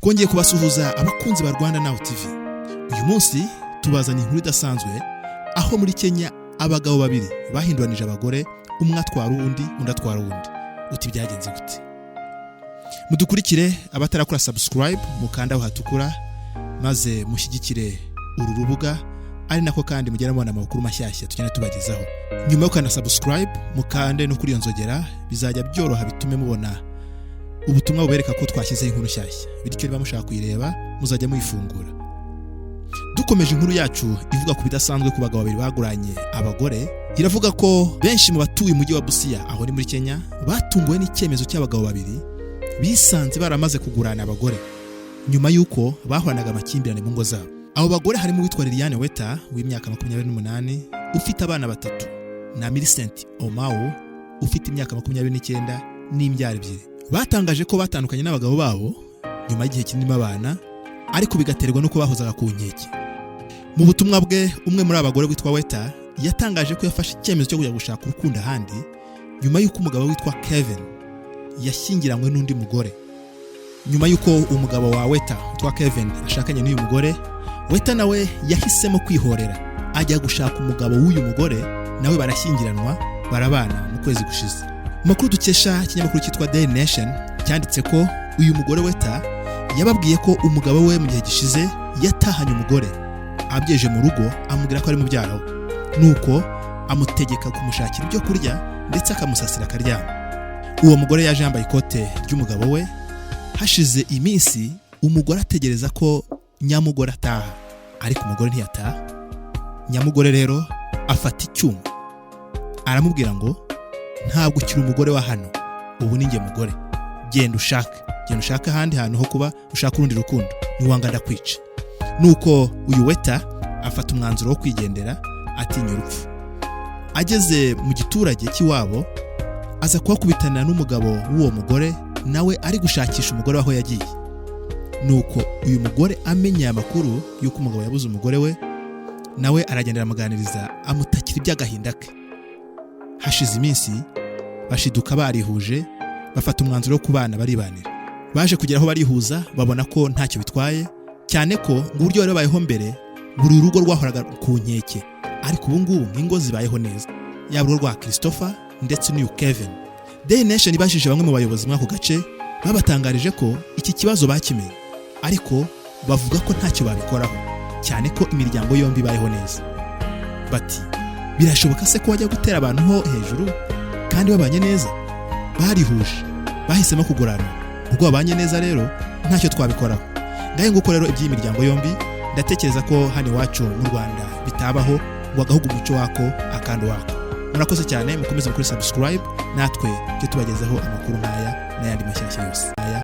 Twongeye kubasuhuza, abakunzi ba Rwanda Now TV. Uyu munsi tubazanye inkuru idasanzwe, aho muri Kenya abagabo babiri bahinduranije abagore, umwe atwara uwundi, undi atwara uwundi. Uti byagenze gute? Mudukurikire. Abatarakora subscribe, mukanda aho hatukura maze mushyigikire uru rubuga, ari nako kandi mugera mubona amakuru mashyashya tugenda tubagezaho. Nyuma yo gukanda subscribe, mukande no kuri iyo nzogera, bizajya byoroha bitume mubona ubutumwa bubereka ko twashyizeho inkuru nshyashya, bityo niba mushaka kuyireba muzajya muyifungura. Dukomeje inkuru yacu ivuga ku bidasanzwe ku bagabo babiri baguranye abagore, iravuga ko benshi mu batuye umujyi wa Busia, aho ni muri Kenya, batunguwe n'icyemezo cy'abagabo babiri bisanze baramaze kugurana abagore nyuma y'uko bahoranaga amakimbirane mu ngo zabo. Abo bagore harimo uwitwa Liliane Weta w'imyaka 28 ufite abana batatu, na Millicent Omau ufite imyaka 29 n'imbyaro ebyiri. Batangaje ko batandukanye n'abagabo babo nyuma y'igihe kinini babana, ariko bigaterwa n'uko bahozaga ku nkeke. Mu butumwa bwe, umwe muri aba bagore witwa Weta yatangaje ko yafashe icyemezo cyo kujya gushaka urukundo ahandi nyuma y'uko umugabo witwa Kevin yashyingiranywe n'undi mugore. Nyuma y'uko umugabo wa Weta witwa Kevin ashakanye n'uyu mugore, Weta nawe yahisemo kwihorera, ajya gushaka umugabo w'uyu mugore, nawe barashyingiranwa, barabana mu kwezi gushize. Mu makuru dukesha ikinyamakuru cyitwa Daily Nation, cyanditse ko uyu mugore Weta yababwiye ko umugabo we mu gihe gishize yatahanye umugore abyeje mu rugo, amubwira ko ari mubyara we, nuko amutegeka kumushakira ibyo kurya ndetse akamusasira akaryama. Uwo mugore yaje yambaye ikote ry'umugabo we. Hashize iminsi umugore ategereza ko nyamugore ataha, ariko umugore ntiyataha. Nyamugore rero afata icyuma, aramubwira ngo: "Ntabwo ukiri umugore wa hano, ubu ni njye mugore. Genda ushake, genda ushake ahandi hantu ho kuba, ushake urundi rukundo, niwanga ndakwica." Nuko uyu Weta afata umwanzuro wo kwigendera, atinya urupfu. Ageze mu giturage cy'iwabo, aza kuhakubitanira n'umugabo w'uwo mugore, nawe ari gushakisha umugore w'aho yagiye. Nuko uyu mugore amenye aya makuru y'uko umugabo yabuze umugore we, nawe aragenda aramuganiriza, amutakira iby'agahinda ke. Hashize iminsi bashiduka barihuje, bafata umwanzuro wo kubana, baribanira. Baje kugera aho barihuza, babona ko ntacyo bitwaye, cyane ko ngo uburyo bari babayeho mbere, buri rugo rwahoraga ku nkeke, ariko ubu ngubu ingo zibayeho neza, yaba urugo rwa Christopher ndetse n'uyu Kevin. Daily Nation ibajije bamwe mu bayobozi muri ako gace, babatangarije ko iki kibazo bakimenye, ariko bavuga ko ntacyo babikoraho, cyane ko imiryango yombi ibayeho neza. Bati: "Birashoboka se ko wajya gutera abantu ho hejuru kandi babanye neza? Barihuje, bahisemo kugurana, ubwo babanye neza rero ntacyo twabikoraho." Ngahe nguko rero iby'iyi miryango yombi. Ndatekereza ko hano iwacu mu Rwanda bitabaho, ngo agahugu umuco wako akandi wako. Murakoze cyane, mukomeze mukore subscribe, natwe tujye tubagezaho amakuru nk'aya n'ayandi mashyashya yose aya.